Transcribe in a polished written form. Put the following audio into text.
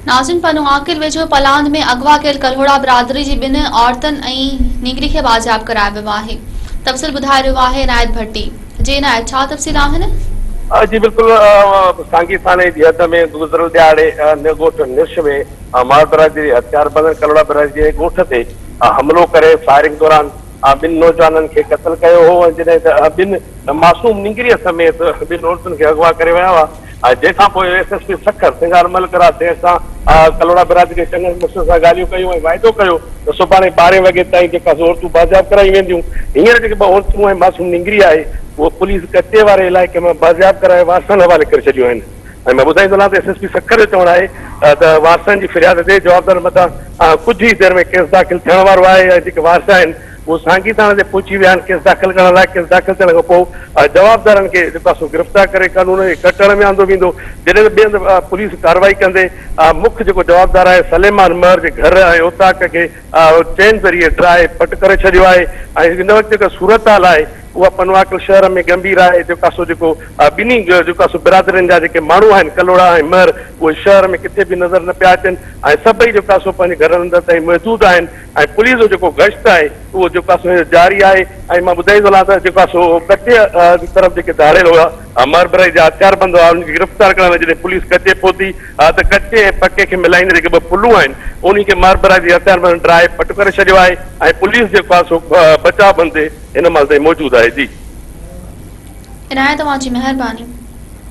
ناظرين پنوعاقل ويجهو پلاند ۾ اغوا ڪيل ڪلهوڙا برادري جي ٻن عورتن ۽ نينگري کي بازياب ڪرايو ويو آهي تفصيل ٻڌائي رهيو آهي عنايت ڀٽي جي عنايت ڇا تفصيل آهن؟ جي بلڪل سانگي ٿاڻي جي حد ۾ گذريل ڏهاڙي ڳوٺ نرش ۾ مار برادري جي هٿياربندن ڪلهوڙا برادري جي ڳوٺ تي حملو ڪري فائرنگ دوران ٻن نوجوانن کي قتل ڪيو هو ۽ جڏهن ته ٻن معصوم نينگريء سميت ٻن عورتن کي اغوا ڪري ويا هئا جنهن کان پوء S S P Sukkur Singar Malik رات دير سان ڪلهوڙا برادري جي چڱن مڙسن سان ڳالهيون ڪيون ۽ واعدو ڪيو ته سڀاڻي ٻارهين وڳي تائين جيڪا سو عورتون بازياب ڪرايون وينديون هينئر جيڪي ٻه عورتون ۽ معصوم نينگري آهي اهو پوليس ڪچي واري علائقي مان بازياب ڪرائي وارثن حوالي ڪري ڇڏيون آهن ۽ مان ٻڌائيندو هلان ته ايس ايس پي سکر جو چوڻ آهي ته وارثن جي فرياد تي جوابدارن مٿان ڪجهه ئي دير ۾ ڪيس داخل ٿيڻ وارو آهي ۽ جيڪي وارث آهن اهي سانگي ٿاڻي تي پهچي ويا آهن ڪيس داخل ڪرڻ لاء ڪيس داخل ٿيڻ کان پوء جوابدارن کي جيڪو آهي سو گرفتار ڪري قانون جي ڪٽهڙ ۾ آندو ويندو جڏهن ته ٻئي هنڌ پوليس ڪارروائي ڪندي مک جيڪو جوابدار آهي سليمان مهر جي گهر ۽ اوطاق کي چين ذريعي ڊاهي پٽ ڪري ڇڏيو آهي ۽ هن وقت جيڪا صورتحال آهي اها پنوعاقل شهر ۾ ڳنڀير آهي جيڪو آهي سو جيڪو ٻنهي جيڪو آهي سو برادرين جا جيڪي ماڻهو آهن ڪلهوڙا ۽ مهر اهي شهر ۾ ڪٿي به نظر نه پيا اچن ۽ سڀئي جيڪو آهي سو پنهنجي گهرن اندر تائين محدود آهن ۽ پوليس جو جيڪو گشت آهي اهو جيڪو آهي سو جاري آهي ۽ مان ٻڌائيندو هلان ته جيڪو آهي سو ڪچي جي طرف جيڪي ڌاڙيل هيا مهر برادري جا هٿياربند هئا انهن کي گرفتار ڪرڻ لاء جڏهن پوليس ڪچي پهتي ته ڪچي ۽ پڪي کي ملائيندڙ جيڪي ٻه پلون آهن انهي کي مهر برادري جي هٿياربندن ڊاهي پٽ ڪري ڇڏيو آهي ۽ پوليس جيڪو آهي سو بچاء بند تي هن مهل تائين موجود آهي جي. عنايت اوهان جي مهرباني.